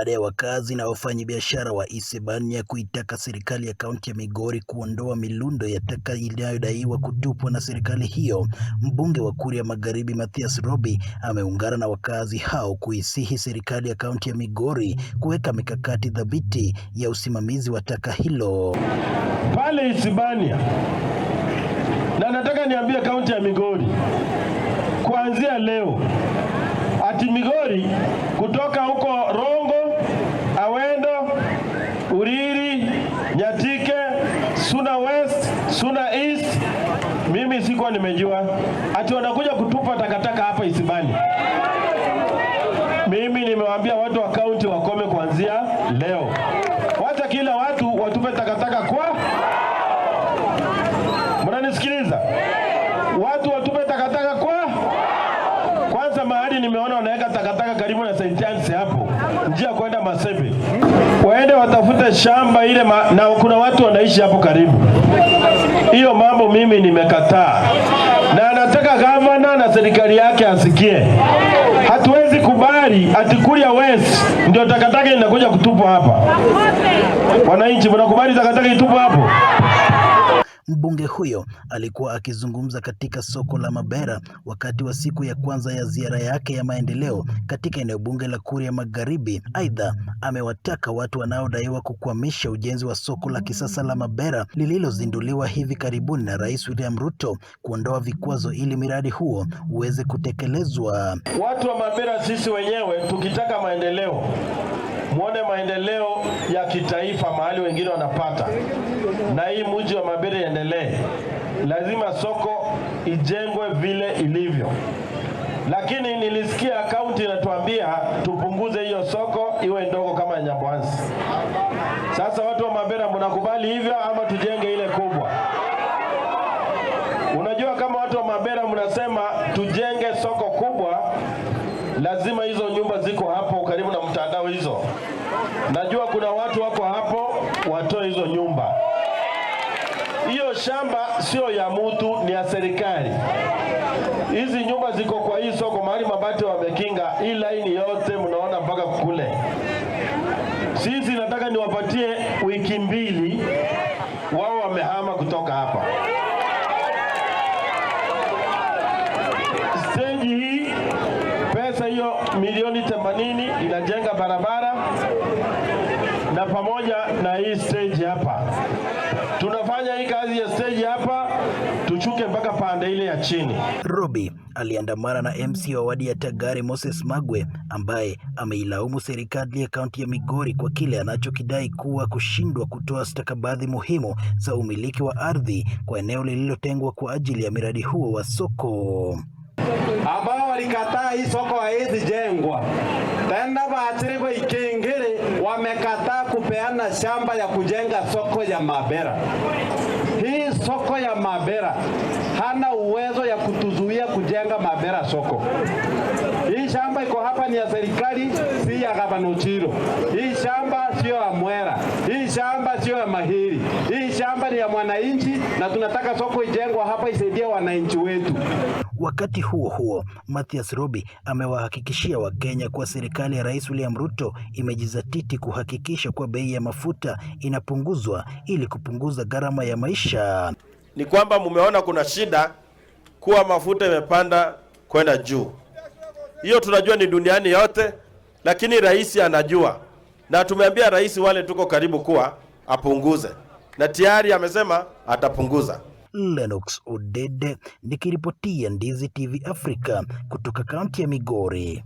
Baada ya wakazi na wafanyabiashara wa Isebania kuitaka serikali ya kaunti ya Migori kuondoa milundo ya taka inayodaiwa kutupwa na serikali hiyo, mbunge wa Kuria Magharibi Mathias Robi ameungana na wakazi hao kuisihi serikali ya kaunti ya Migori kuweka mikakati thabiti ya usimamizi wa taka hilo. Pale Isebania, na nataka niambie kaunti ya Migori kuanzia leo ati Migori kutoka huko Rongo, Awendo, Uriri, Nyatike, Suna West, Suna East, mimi sikuwa nimejua ati wanakuja kutupa takataka hapa Isebania. Mimi nimewaambia watu wa kaunti wakome kuanzia leo, wacha kila watu watupe takataka kwa. Mnanisikiliza? Watu watupe takataka kwa kwanza. Mahali nimeona wanaweka takataka karibu na St. Anne's hapo, njia kwenda Masebe, waende watafute shamba ile na kuna watu wanaishi hapo karibu. Hiyo mambo mimi nimekataa, na nataka gavana na serikali yake asikie. Hatuwezi kubali ati Kuria West ndio takataka inakuja kutupwa hapa. Wananchi, mnakubali takataka itupwe hapo? Mbunge huyo alikuwa akizungumza katika soko la Mabera wakati wa siku ya kwanza ya ziara yake ya maendeleo katika eneo bunge la Kuria Magharibi. Aidha, amewataka watu wanaodaiwa kukwamisha ujenzi wa soko la kisasa la Mabera lililozinduliwa hivi karibuni na Rais William Ruto kuondoa vikwazo ili miradi huo uweze kutekelezwa. Watu wa Mabera, sisi wenyewe tukitaka maendeleo, muone maendeleo ya kitaifa mahali wengine wanapata, na hii mji wa Mabera iendelee, lazima soko ijengwe vile ilivyo. Lakini nilisikia kaunti inatuambia tupunguze hiyo soko iwe ndogo kama Nyabwansi. Sasa watu wa Mabera, mnakubali hivyo ama tujenge ile kubwa? Unajua, kama watu wa Mabera mnasema tujenge soko kubwa, lazima hizo nyumba ziko hapo karibu na mtandao hizo. Najua kuna watu wako hapo, watoe hizo nyumba. Hiyo shamba sio ya mtu, ni ya serikali. Hizi nyumba ziko kwa hii soko, mahali mabati wamekinga, hii laini yote mnaona mpaka kule. Sisi nataka niwapatie wiki 2, wao wamehama kutoka hapa. Stendi hii pesa hiyo milioni 80 inajenga barabara na pamoja na hii stage hapa. Tunafanya hii kazi ya stage hapa, tuchuke mpaka pande ile ya chini. Robi aliandamana na MC wa wadi ya Tagari Moses Magwe ambaye ameilaumu serikali ya kaunti ya Migori kwa kile anachokidai kuwa kushindwa kutoa stakabadhi muhimu za umiliki wa ardhi kwa eneo lililotengwa kwa ajili ya miradi huo wa soko. Ambao walikataa hii soko haiwezi jengwa tena, baachiri Ikingiri wamekataa kupeana shamba ya kujenga soko ya Mabera. Hii soko ya Mabera hana uwezo ya kutuzuia kujenga Mabera soko. Hii shamba iko hapa ni ya serikali, si ya Gavana Ochilo. Hii shamba sio ya Mwera, hii shamba sio ya Mahiri, hii shamba ni ya mwananchi, na tunataka soko ijengwe hapa isaidie wananchi wetu. Wakati huo huo, Mathias Robi amewahakikishia Wakenya kuwa serikali ya Rais William Ruto imejizatiti kuhakikisha kuwa bei ya mafuta inapunguzwa ili kupunguza gharama ya maisha. Ni kwamba mumeona kuna shida kuwa mafuta imepanda kwenda juu. Hiyo tunajua ni duniani yote, lakini rais anajua, na tumeambia rais wale tuko karibu kuwa apunguze, na tayari amesema atapunguza. Lennox Odede nikiripotia Ndizi TV Africa kutoka kaunti ya Migori.